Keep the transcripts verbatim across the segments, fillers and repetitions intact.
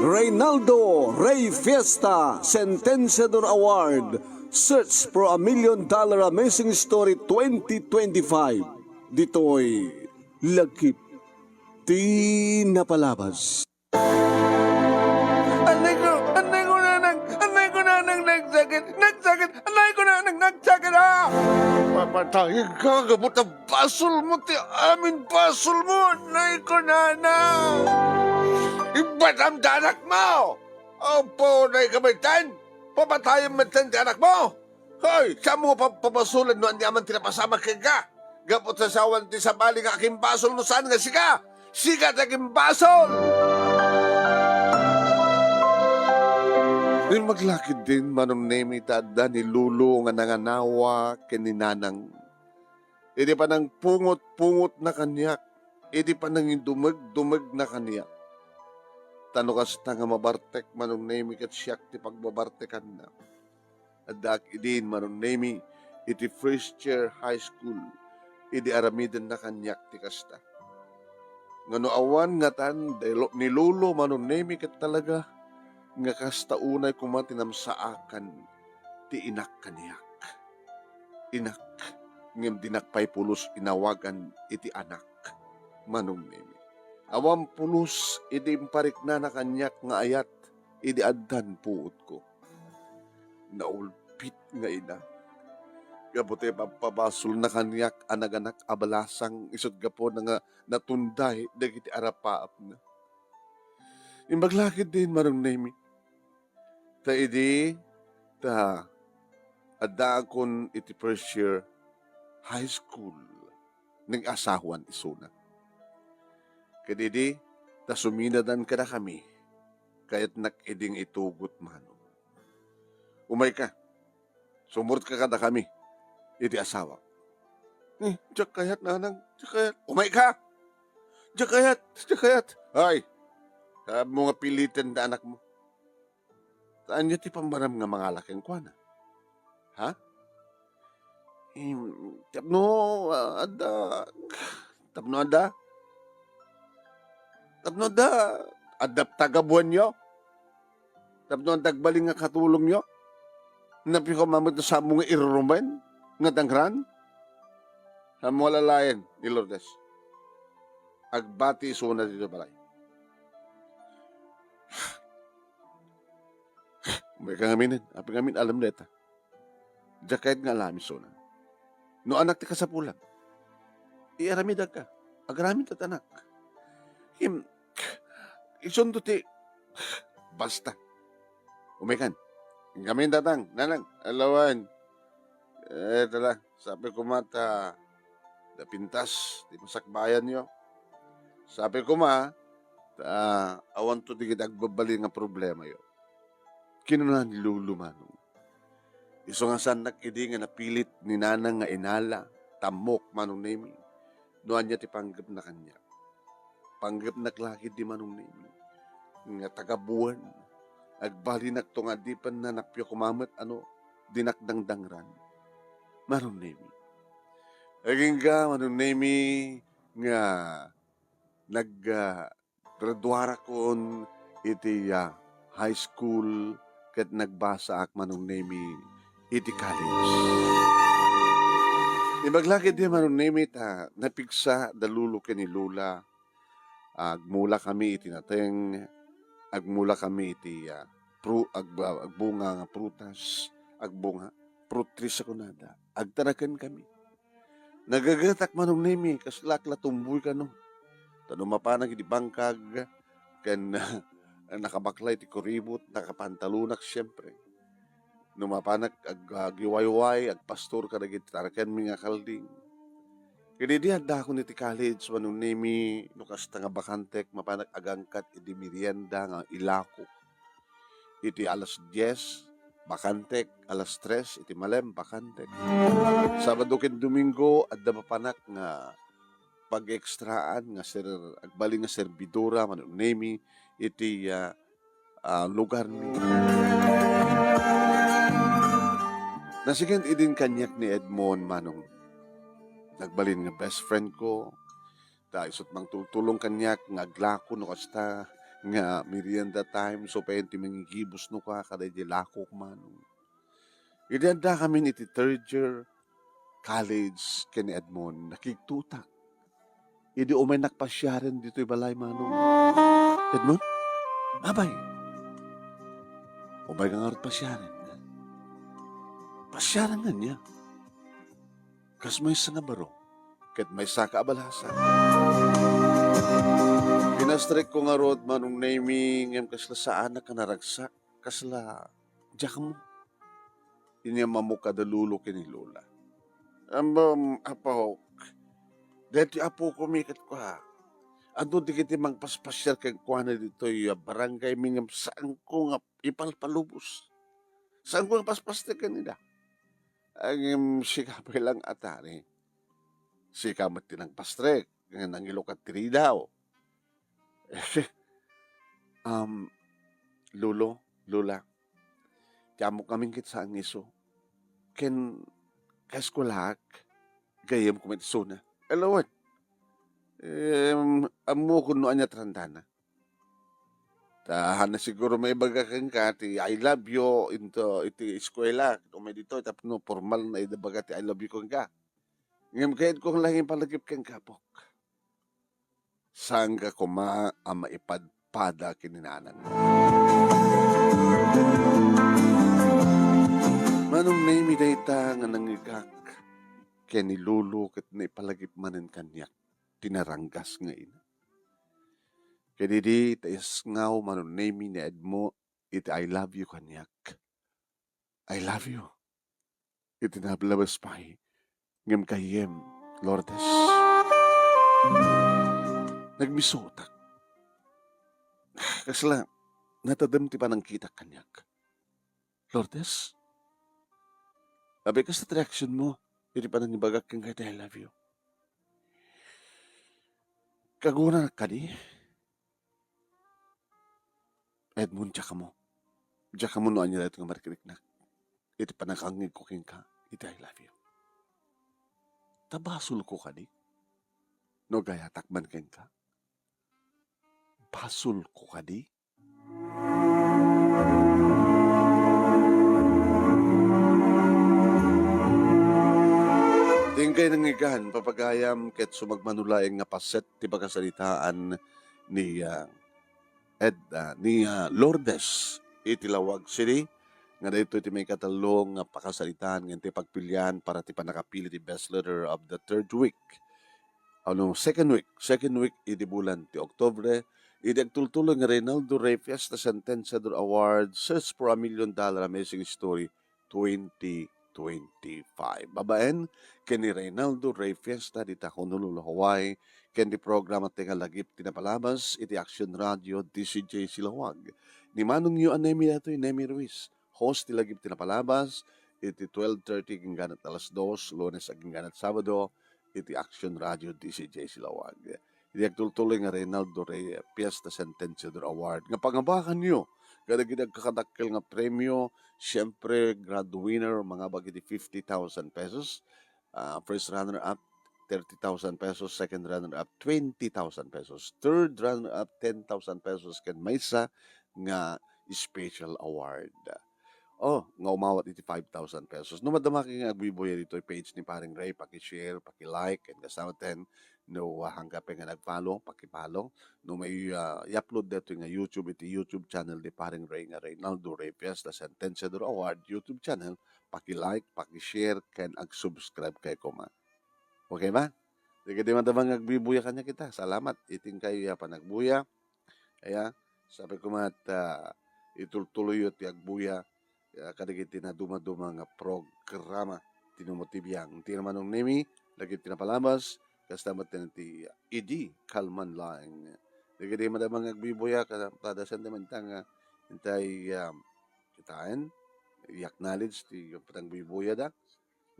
Reynaldo Rey Fiesta Sentenciador Award, Search for a Million Dollar Amazing Story twenty twenty-five. Ditoy lagip ti napalabas. Anay ko, anay ko, nanang, anay ko, nanang, nagsakit, nagsakit, anay ko, nanang, nagsakit, ah! Papatayen ka, gapu ta basol mo ti amin basol mo, anay ko, nanang! Ibatam da anak mo! Apo, nay ka met, papatayen met ti anak mo! Hoy, saan mo papabasolen no ania man ti napasamak kenka? Gapu ta sawan ti sabali nga agimbasol no saan nga sika? Sika ti agimbasol! Imbag la ketdin, Manong Nemi, ta adda ni Lolo nga nanganawa ken ni Nanang. Idi panangpungot-pungotna kaniak, idi panangidumeg-dumegna kaniak. Ta no kasta nga mabartek, Manong Nemi, ket siak ti pagbabartekanna. Addaak idin, Manong Nemi, iti first year high school, idi aramidenna kaniak ti kasta. Nga no awan ngatan, daylo-, ni Lolo, Manong Nemi, ket talaga nga kasta unay koma ti namsaakan ti inak kaniak. Inak, ngem dinak pay pulos inawagan iti anak, Manong Nemi. Awan pulos iti impariknana kaniak nga ayat idi addan puotko. Naulpit nga ina. Gapu ti papabasolna kaniak a naganak a balasang, isut' gapuna nga natunday dagiti arapaapna. Imbag la ketdin, Manong Nemi. Ta idi, ta addaakon iti first year high school, nag-asawan isuna. Ket idi, ta suminadan kadakami, kayatnak idi nga itugot, Manong. Umayka, sumurot ka kadakami iti asawa. Eh, diak kayat, Nanang, diak kayat. Umayka! Diak kayat, diak kayat. Ay, sabi mo nga piliten da anak mo. Ta ania ti pammaram nga mangala kenkuana? Ha? Em, tapno, ah, adda, tapno adda? Tapno adda, adda tagabuenyo? Tapno adda agbalin nga katulongyo? Napio koma met no saan mo nga irurumen nga dangran? Saan mo alalayan ni Lourdes? Agbati isuna ditoy balay. Umayka ngamin, apay ngamin alam dayta. Diak kayat nga alam isuna. No anak ti kasapulan, iaramidak ka. Agaramid ket anak. Kim, isunto ti, basta. Umaykan. Ngamin, Tatang, Nanang, alawan. Eh, tala, sabi ko mata, napintas, ti masakbayan yo. Sabi ko ma, ta, awan to di kita agbabali nga problema yo. Kinuna ni Lolo Manong. Isu nga saannak idi nga napilit ni Nanang nga inala, tammok, Manong Nemi, no ania ti panggepna kaniak. Panggepnak la ketdi, Manong Nemi, nga tagabuan. Agbalinak to nga adipenna napio koma met ano, dinak dangdangran, Manong Nemi. Agingga, Manong Nemi, nga nag, ah, graduarakon iti, ah, high school ket nagbasaak, Manong Nemi, iti college. Imbag la ketdi, Manong Nemi, ta napigsa da Lolo ken ni Lola. Agmula kami iti nateng, agmula kami iti, ah, pru-, ag-, agbunga nga prutas, agbunga, fruit trees a kunada. Agtaraken kami. Nagagetak, Manong Nemi, kaslak la tumboy kano. Ta no mapanak iti bangkag, ken nakabaklay ti kuribot, nakapantalonak, siempre. No mapanak ag-, agiwayway, agpastor kadagiti tarakenmi nga kalding. Ket idi addakon iti college, Manong Nemi, no kasta nga bakantek, mapanak agangkat iti merienda nga ilako. Iti alas dies, bakantek, alas tres, iti malem, bakantek. Sabado ken Domingo, adda mapanak nga pag-extraan nga ser-, agbalin nga servidora, Manong Nemi, iti, ah, ah, lugarmi. Nasigen idin kaniak ni Edmond, Manong. Nagbalin nga best friend ko, Ta isut' mangtultulong kaniak nga aglako no kasta nga merienda time, so payen ti mangigibus no ka, kada idiay lakok man. Idi addakamin iti third year college ken ni Edmond, nakigtotak. Idi umaynak pasiaren ditoy balay, Manong. Edmond? Abay, umayka ngarud pasiaren. Pasiaren nga niya. Kas maysa nga baro, ket maysa ka abalasan. Pinastrekko ngarud, Manong Nemy, ngem kasla saanak a naragsak, kasla diak ammo. Inyam ammo kada lolo ken ni lola. Am, am, apok, daytoy apokomi ket kua, adu dagiti mangpaspasiar kenkuana ditoy a barangay mi ngem saanko nga ipalpalubos. Saanko nga paspastek kenida. Ngem sika pay lang atari. Sika met ti nangpastrek nga nangilukat ti ridaw. Um, lolo, lola, ti ammok ngamin ket saan nga isu. Ken kaeskuelaak, gayyemko met isuna. Alawen, em, ammokon no ania ti randana. Ta, haan na siguro maibaga kenka ti "I love you" into, iti eskuela, umay ditoy tapno pormal nga ibaga ti "I love you" kenka. Ngem kayatko laeng ipalagip kenka, apok. Saanka koma a maipadpada ken ni nanang. Manong Nemy dayta nga nangngegak ken ni lolo ket naipalagip manen kaniak ti naranggas nga ina. Ket idi ta isngaw, Manong Nemy, ni Edmond iti "I love you" kaniak. "I love you." Iti nablabas pay, ngem gayyem, Lourdes. Nagmisutak. Kasla, natadem ti panangkitak kaniak. "Lourdes? Abay, kasta ti reaksionmo iti panangibagak kenka iti I love you? Kagunanak kadi?" "Edmond, diak ammo. Diak ammo no ania daytoy nga marikriknak iti pannakangngegko kenka iti I love you. Ta basolko kadi? No agayatak man kenka? Basolko kadi?" Ti inkay nangngegak, papagayam, ket sumagmamano laeng nga paset ti pakasaritaan ni, ah, Ed, ah, ni, ah, Lourdes iti Laoag City, nga daytoy ti maikatlo nga pakasaritaan nga intay pagpilian para ti pannakapili ti best letter of the third week. Ano, second week, second week iti bulan ti Oktubre, iti agtultuloy nga Reynaldo Rey Fiesta Sentenciador Award, Search for a Million Dollar Amazing Story twenty twenty-five. Babaen ken ni Reynaldo Rey Fiesta dita Honolulu, Hawaii, ken ti programa ti nga lagip ti napalabas iti Action Radio D C J Silaoag. Ni manongyo a Nemy daytoy, Nemy Ruiz, host ti lagip ti napalabas iti twelve thirty agingga alas dos, Lunes agingga Sabado, iti Action Radio D C J Silaoag. Iti agtultuloy nga Reynaldo Rey Fiesta Sentenciador Award nga pangabakanyo kadagiti agkakadakkel nga premio, siyempre, grand winner, mangabak iti fifty thousand pesos, ah, first runner-up, thirty thousand pesos, second runner-up, twenty thousand pesos, third runner-up, ten thousand pesos, ken maysa nga special award. Oh, nga umawat iti five thousand pesos. No madamaka nga agbuybuya ditoy page ni Paring Ray, paki-share, paki-like, and kasama ten, no, ah, haanka pay nga nag-follow, paki-follow. No may, ah, i-upload daytoy nga YouTube, iti YouTube channel ni Paring Ray nga Reynaldo Rey Fiesta Sentenciador Award YouTube channel, paki-like, paki-share, ken ag-subscribe kay koma. Okay ba? Dagiti madamdama nga agbuybuya kaniak ita, salamat iti inkay, ah, panagbuya. Aya, sapay koma ta, ah, itultuloyyo ti agbuya, ah, kadagiti nadumaduma nga programa ti Numo ti Biang. Ti Manong Nemy, dagiti napalabas, kasta met ti idi kalman laeng. Dagiti madamdama nga agbuybuya, kada, kada sentimental nga intay, ah, kitaen, i-acknowledge ti panagbuybuyada.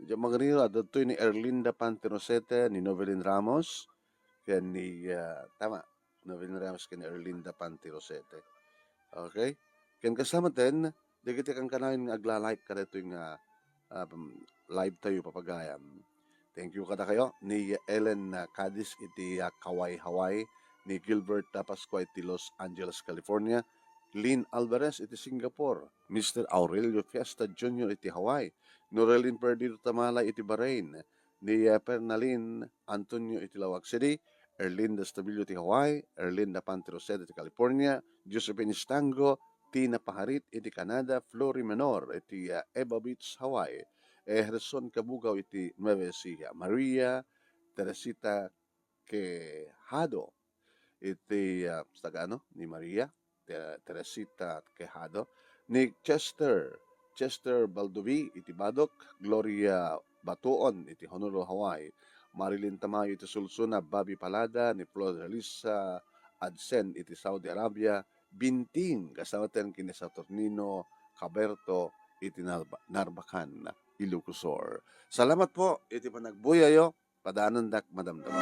Diay mangrira, adtoy ni Erlinda Pantirosete, ni Novelin Ramos, ken ni, ah, tama, Novelin Ramos ken ni Erlinda Pantirosete. Okay? Ken kasama ten, dagiti kankanayon nga agla-like kadaytoy nga, um, live tayo, papagayam. Thank you kadakayo. Ni Ellen, ah, Cadiz iti, ah, Kauai, Hawaii. Ni Gilbert, ah, Pascua iti Los Angeles, California. Lynn Alvarez iti Singapore. Mister Aurelio Fiesta Junior iti Hawaii. Norelin Perdido Tamala iti Bahrain. Ni, ah, Pernalin Antonio iti Laoag City. Erlinda Estabillo iti Hawaii. Erlinda Pante Roseda iti California. Josephine Estango, Tina Paharit iti Canada, Flory Menor iti, ah, Eva Beach, Hawaii, eh, Gerson Kabugaw iti Nueva Ecija, Maria Teresita Quejado iti, ah, tagano ni Maria Te-, Teresita Quejado, ni Chester, Chester Baldovi iti Badoc, Gloria Batuon iti Honolulu, Hawaii, Marilyn Tamayo iti Sulsuna, Bobby Palada, ni Flor Elisa Adsen iti Saudi Arabia, Binting, kasauten ken ni Saturnino Caberto iti Narba-, Narbacan, Ilocos Sur. Salamat po iti panagbuyayo, padaanandak madamdama.